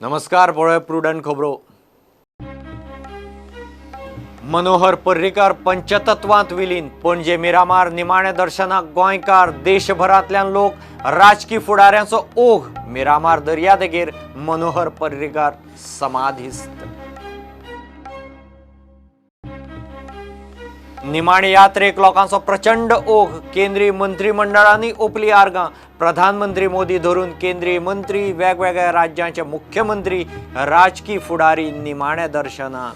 नमस्कार, पळय प्रुडंट खबरो. मनोहर पर्रीकार पंचतत्वांत विलीन. पणजे मिरामार निमाणे दर्शनाक गोंयकार, देशभरांतल्यान लोक, राजकी फुडाऱ्यांचो ओघ. मिरामार दर्यादेगेर मनोहर पर्रीकार समाधीस्थ. निमाणे यात्रेक लोकांचो प्रचंड ओघ. केंद्रीय मंत्रिमंडळांनी ओपली आर्गां. प्रधानमंत्री मोदी धरून केंद्रीय मंत्री, वेगवेगळ्या राज्यांचे मुख्यमंत्री, राजकी फुडारी निमाणे दर्शनाक.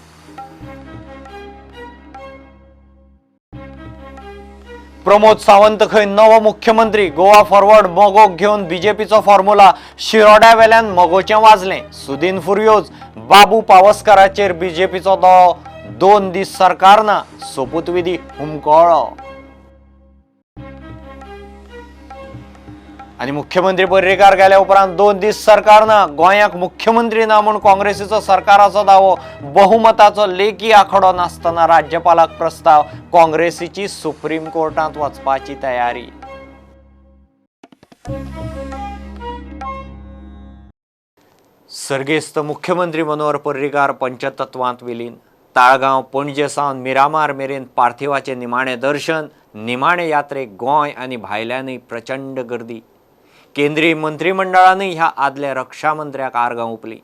प्रमोद सावंत खंय नवो मुख्यमंत्री. गोवा फॉरवर्ड मगोक घेवन बीजेपीचो फॉर्म्युला. शिरोड्या वेल्यान मगोचें वाजलें. सुदीन फुर्योज, बाबू पावसकाराचेर बीजेपीचो दळो. 2 दीस सरकार ना, सोपूतविधी हुमकळ्ळो. आनी मुख्यमंत्री पर्रीकार गेल्या उपरांत 2 दीस सरकार ना, गोंयाक मुख्यमंत्री ना म्हूण काँग्रेसीचो सरकाराचो दावो. बहुमताचो लेखी आंकडो नासतना राज्यपालाक प्रस्ताव. काँग्रेसीची सुप्रीम कोर्टांत वचपाची तयारी. सर्गेस्त मुख्यमंत्री मनोहर पर्रीकार पंचतत्वांत विलीन. ताळगांव पणजे सावन मिरामार मेरेन पार्थिवाचें निमाणें दर्शन. निमाणे यात्रेक गोंय आनी भायल्यानूय प्रचंड गर्दी. केंद्रीय मंत्रिमंडळानूय ह्या आदल्या रक्षा मंत्र्याक आर्गां ओंपली.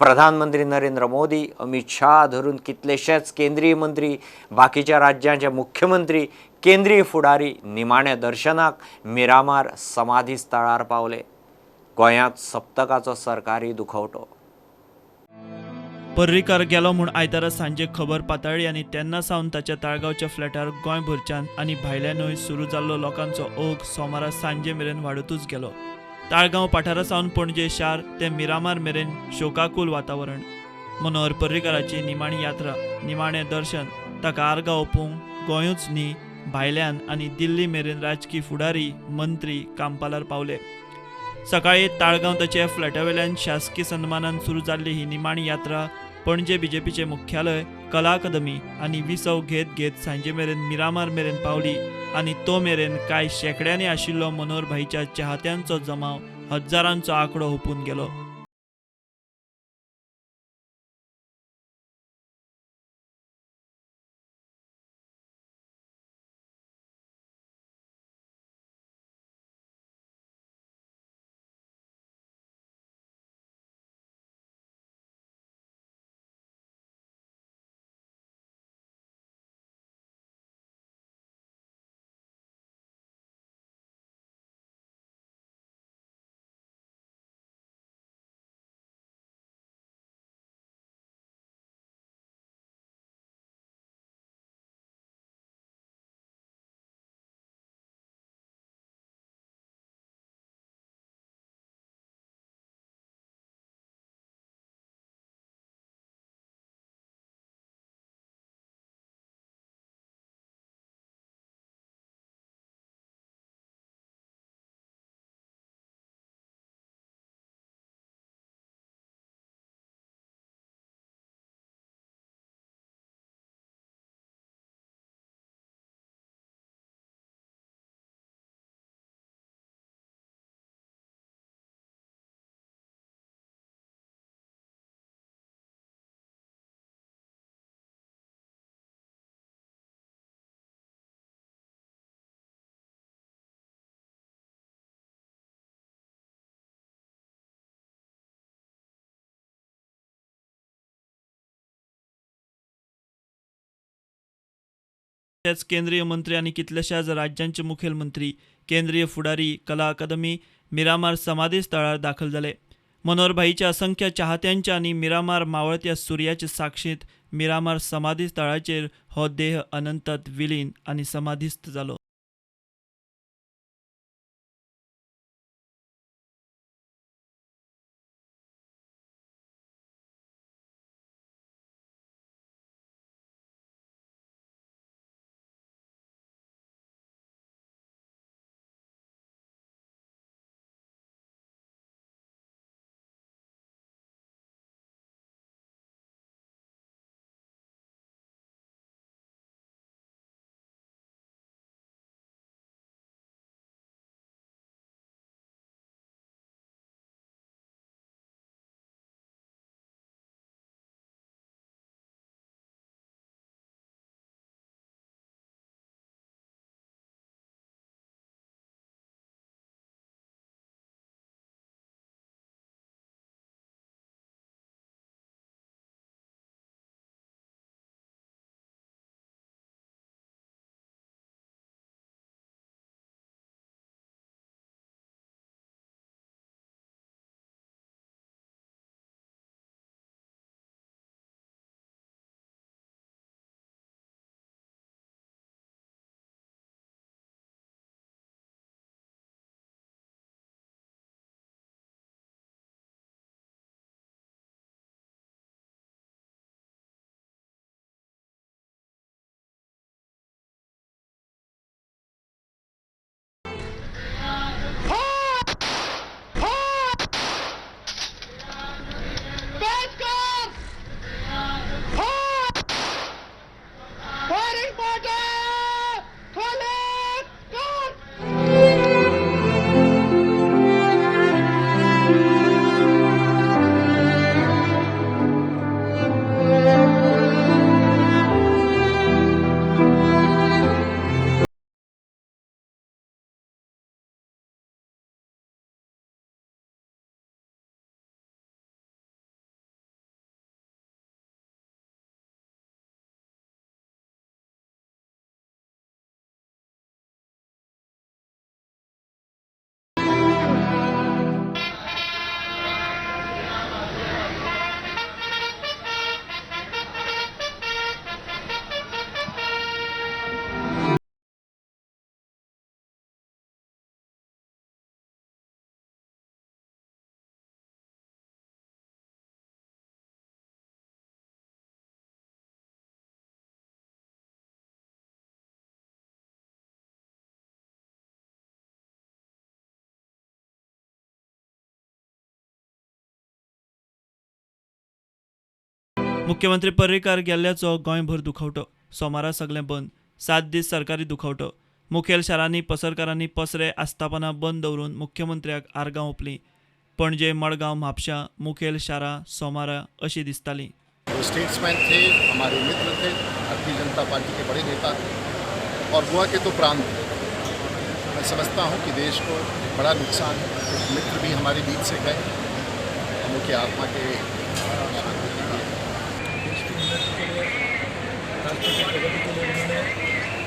प्रधानमंत्री नरेंद्र मोदी, अमित शाह धरून कितलेशेच केंद्रीय मंत्री, बाकीच्या राज्यांचे मुख्यमंत्री, केंद्रीय फुडारी निमाणे दर्शनाक मिरामार समाधी स्थळार पावले. गोंयांत सप्तकाचो सरकारी दुखवटो. पर्रीकार गेलो म्हूण आयतारा सांजे खबर पातळ्ळी आनी तेन्ना सावन ताच्या ताळगांवच्या फ्लॅटार गोंयभरच्यान आनी भायल्यानूय सुरू जाल्लो लोकांचो ओघ सोमारा सांजे मेरेन वाडतूच गेलो. ताळगांव पठारा सावन पणजे शार ते मिरामार मेरेन शोकाकूल वातावरण. मनोहर पर्रीकाराची निमाणी यात्रा, निमाणें दर्शन, ताका आर्गां ओंपूंक गोंयूच न्ही भायल्यान आनी दिल्ली मेरेन राजकी फुडारी, मंत्री कांपालार पावले. सकाळीं ताळगांव ताच्या फ्लॅटा वेल्यान शासकीय सन्मानान सुरू जाल्ली ही निमाणी यात्रा पणजे बीजेपीचे मुख्यालय, कला अकादमी आनी विसव घेत घेत सांजे मेरेन मिरामार मेरेन पावली आनी तो मेरेन कांय शेंकड्यांनी आशिल्लो मनोहर भाईच्या चाहत्यांचो जमाव हजारांचो आंकडो हुपून गेलो. केंद्रीय मंत्री आनी कितल्याशाच राज्यांचे मुखेलमंत्री, केंद्रीय फुडारी कला अकादमी मिरामार समाधी स्थळार दाखल जाले. मनोहर भाईच्या असंख्य चाहत्यांच्या आनी मिरामार मावळत्या सुर्याचे साक्षींत मिरामार समाधी स्थळाचेर हो देह अनंतात विलीन आनी समाधीस्थ जालो. मुख्यमंत्री पर्रीकार गेल्ल्याचो गोंयभर दुखवटो. सोमारा सगळें बंद, 7 दीस सरकारी दुखवटो. मुखेल शारांनी पसरकारांनी पसरे आस्थापनां बंद दवरून मुख्यमंत्र्याक आर्गां ओंपलीं. पणजे, मडगांव, म्हापशां मुखेल शारां सोमारा अशीं दिसतालीं. वो स्टेट्समैन थे, हमारे मित्र थे, भारतीय जनता पार्टी के बड़े नेता थे और गोवा के तो प्राण थे। मैं समझता हूँ कि देश को एक बड़ा नुकसान है। एक मित्र भी हमारे बीच से गए। हम उनकी आत्मा के शांति के लिए, देश की उन्नति के लिए, राष्ट्र की प्रगति के लिए उन्होंने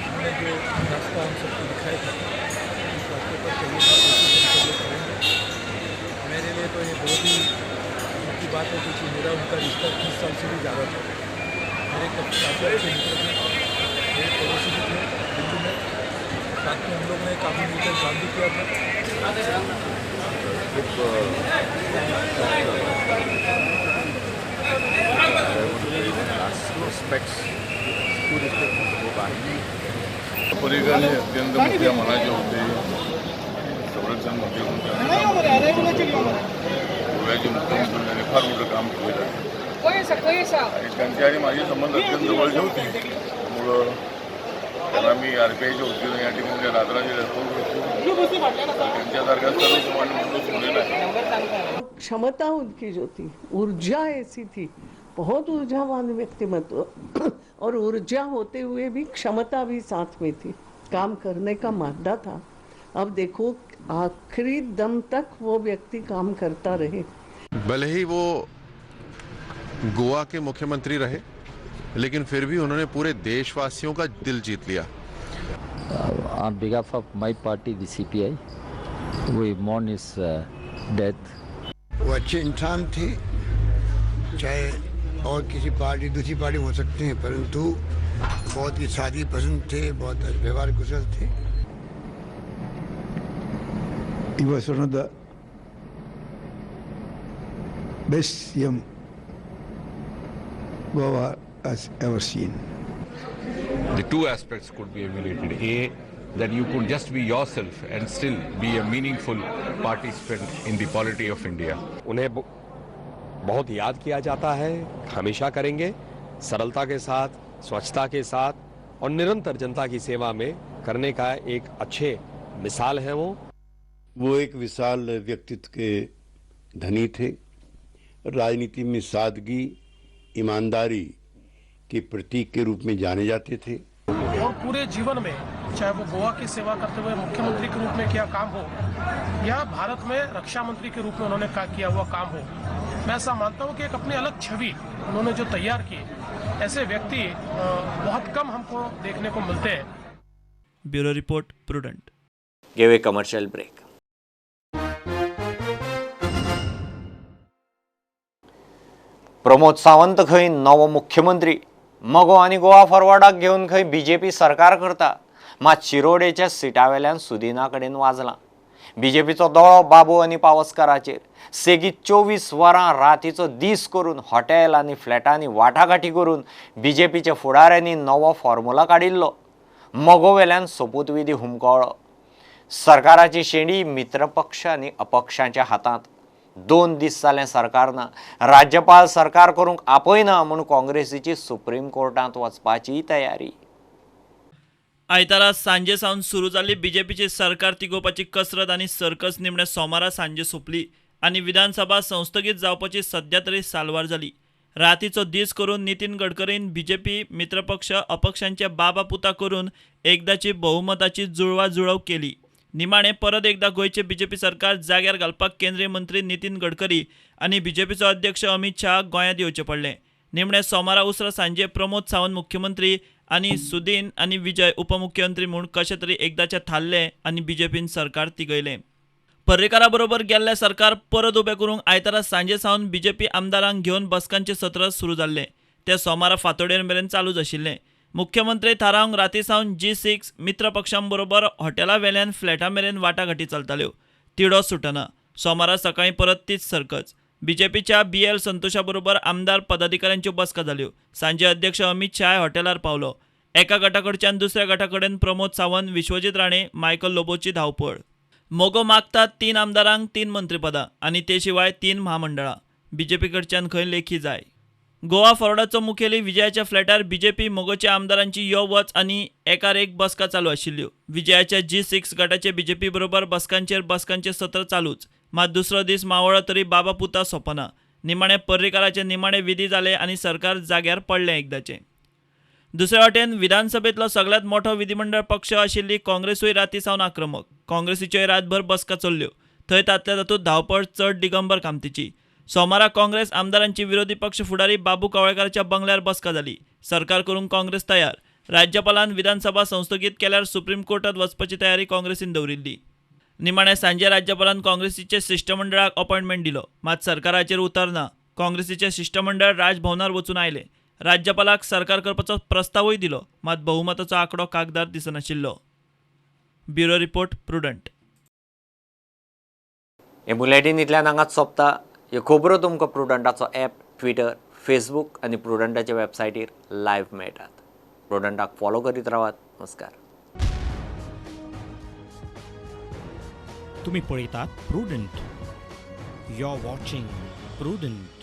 उन्होंने जो रास्ता हम सबको दिखाया था, उस रास्ते पर चलने की कोशिश हम सब लोग करेंगे। मेरे लिए तो ये बहुत ही दुख की बात है, क्योंकि मेरा उनका रिश्ता 30 साल से भी ज़्यादा था। मेरे काफ़ी अच्छे मित्र थे, मेरे पड़ोसी भी थे दिल्ली में। साथ में हम लोग ने काफ़ी मिलकर काम भी किया था। खूप रिस्पेक्ट्स खूप आहे. पर्रीकर हे अत्यंत मोठ्या मनाचे होते. संरक्षण मंत्री म्हणून त्यांनी काम केलं. गोव्याचे मुख्यमंत्री, त्यांनी फार मोठं काम केलेलं आहे आणि त्यांचे आणि माझे संबंध अत्यंत जवळचे होते. त्यामुळं त्यांना मी आरपीआयच्या वतीनं या ठिकाणी आदरांजली अर्पण करतो. त्यांच्यासारखा सर्वसामान्य माणूस म्हणेल आहे. क्षमता उनकी जो थी, ऊर्जा ऐसी थी, बहुत ऊर्जावान व्यक्तिमत्व और ऊर्जा होते हुए भी क्षमता भी साथ में थी, काम करने का मादा था। अब देखो, आखिरी दम तक वो व्यक्ति काम करता रहे। भले ही वो गोवा के मुख्यमंत्री रहे, लेकिन फिर भी उन्होंने पूरे देशवासियों का दिल जीत लिया। On behalf of my party, the CPI, we mourn his death. वो अच्छे इंसान थे। चाहे और किसी पार्टी, दूसरी पार्टी हो सकते हैं, परंतु बहुत ही सादगी पसंद थे, बहुत व्यवहार कुशल थे। He was one of the best CM Goa has ever seen. The two aspects could be emulated. A, that you could just be yourself and still be a meaningful participant in the polity of India. उन्हें बहुत याद किया जाता है, हमेशा करेंगे। सरलता K साथ, स्वच्छता K साथ और निरंतर जनता की सेवा में करने का एक अच्छे मिसाल है वो। वो एक विशाल व्यक्तित्व के धनी थे। राजनीति में सादगी, ईमानदारी के प्रतीक के रूप में जाने जाते थे। और पूरे जीवन में, चाहे वो गोवा की सेवा करते हुए मुख्यमंत्री के रूप में किया काम हो या भारत में रक्षा मंत्री के रूप में उन्होंने का किया हुआ काम हो, मैं ऐसा मानता हूँ कि एक अपनी अलग छवि उन्होंने जो तैयार की, ऐसे व्यक्ति बहुत कम हमको देखने को मिलते हैं। Bureau report, Prudent. घेवया commercial break. Pramod Sawant खंय नवो मुख्यमंत्री, मगो आनी गोवा फॉरवर्डाक घेवन खंय बीजेपी सरकार करता. मात शिरोडेच्या सिटा वेल्यान सुदिना कडेन वाजलां. बीजेपीचो दोळो बाबू आनी पावसकाराचेर. सेगीत 24 वरां रातीचो दीस करून हॉटेल आनी फ्लॅटांनी वाटाघाटी करून बीजेपीच्या फुडाऱ्यांनी नवो फॉर्मुला काडिल्लो. मगो वेल्यान सोपूतविधी हुमकळ्ळो. सरकाराची शेंडी मित्रपक्ष आनी अपक्षांच्या हातांत. 2 दीस जालें सरकार ना. राज्यपाल सरकार करूंक आपयना म्हूण काँग्रेसीची सुप्रीम कोर्टांत वचपाची तयारी. आयतारा सांजे सावन सुरू जाल्ली बीजेपीची सरकार तिगोवपाची कसरत आनी सर्कस निमणे सोमारा सांजे सोंपली आनी विधानसभा संस्थगीत जावपाची सद्या तरी साल्वार जाली. रातीचो दीस करून नितीन गडकरीन बीजेपी, मित्रपक्ष, अपक्षांचे बाबा पुता करून एकदाची बहुमताची जुळवाजुळव केली. निमाणे परत एकदा गोंयचे बीजेपी सरकार जाग्यार घालपाक केंद्रीय मंत्री नितीन गडकरी आनी बीजेपीचो अध्यक्ष अमित शाह गोंयांत येवचें पडलें. निमणे सोमारा उसरां सांजे प्रमोद सावंत मुख्यमंत्री आनी सुदीन आनी विजय उपमुख्यमंत्री म्हूण कशें तरी एकदाचें थारलें आनी बीजेपीन सरकार तिगयलें. पर्रीकारा बरोबर गेल्लें सरकार परत उबें करूंक आयतारा सांजे सावन बीजेपी आमदारांक घेवन बसकांचें सत्र सुरू जाल्लें. तें सोमारा फांतोडेर मेरेन चालूच आशिल्लें. मुख्यमंत्री थारावंक राती सावन G6 मित्र पक्षां बरोबर हॉटेला वेल्यान फ्लॅटा मेरेन वाटाघाटी चलताल्यो. तिडो सुटना. सोमारा सकाळीं परत तीच सर्कस. बीजेपीच्या BL संतोषा बरोबर आमदार पदाधिकाऱ्यांच्यो बसका जाल्यो. सांजे अध्यक्ष अमित शाह हॉटेलार पावलो. एका गटाकडच्यान दुसऱ्या गटा कडेन प्रमोद सावंत, विश्वजीत राणे, मायकल लोबोची धांवपळ. मगो मागतात 3 आमदारांक 3 मंत्रीपदां आनी ते शिवाय 3 म्हामंडळां. बीजेपी कडच्यान खंय लेखी जाय. गोवा फॉरवर्डाचो मुखेली विजयाच्या फ्लॅटार बीजेपी मगोच्या आमदारांची यो वच आनी एकार एक बसका चालू आशिल्ल्यो. विजयाच्या G6 गटाचे बीजेपी बरोबर बसकांचेर बसकांचे सत्र चालूच. मात दुसरो दीस मावळो तरी बाबा पुता सोंपना. निमाणे पर्रीकाराचे निमाणे विधी जाले आनी सरकार जाग्यार पडलें एकदाचें. दुसरे वटेन विधानसभेंतलो सगळ्यांत मोठो विधिमंडळ पक्ष आशिल्ली काँग्रेसूय राती सावन आक्रमक. काँग्रेसीच्योय रातभर बसका चल्ल्यो. थंय तांतल्या तातूंत धांवपळ चड दिगंबर कामतीची. सोमारा काँग्रेस आमदारांची विरोधी पक्ष फुडारी बाबू कवळेकाराच्या बंगल्यार बसका जाली. सरकार करूंक काँग्रेस तयार. राज्यपालान विधानसभा संस्थगीत केल्यार सुप्रीम कोर्टात वचपाची तयारी काँग्रेसीन दवरिल्ली. निमाणे सांजे राज्यपालान काँग्रेसीचे शिश्टमंडळाक अपॉयंटमेंट दिलो. मात सरकाराचेर उतरना. काँग्रेसीचे शिश्टमंडळ राजभवनार वचून आयलें. राज्यपालाक सरकार करपाचो प्रस्तावूय दिलो. मात बहुमताचो आंकडो कागदार दिसनाशिल्लो. Bureau report, Prudent. हे बुलेटीन इतल्यान हांगाच सोंपता. ह्यो खबरो तुमकां प्रुडंटाचो ॲप, ट्विटर, फेसबूक आनी प्रुडंटाच्या वेबसायटीर लायव्ह मेळटात. प्रुडंटाक फॉलो करीत रावात. नमस्कार. तुमी पळयतात Prudent. You are watching Prudent.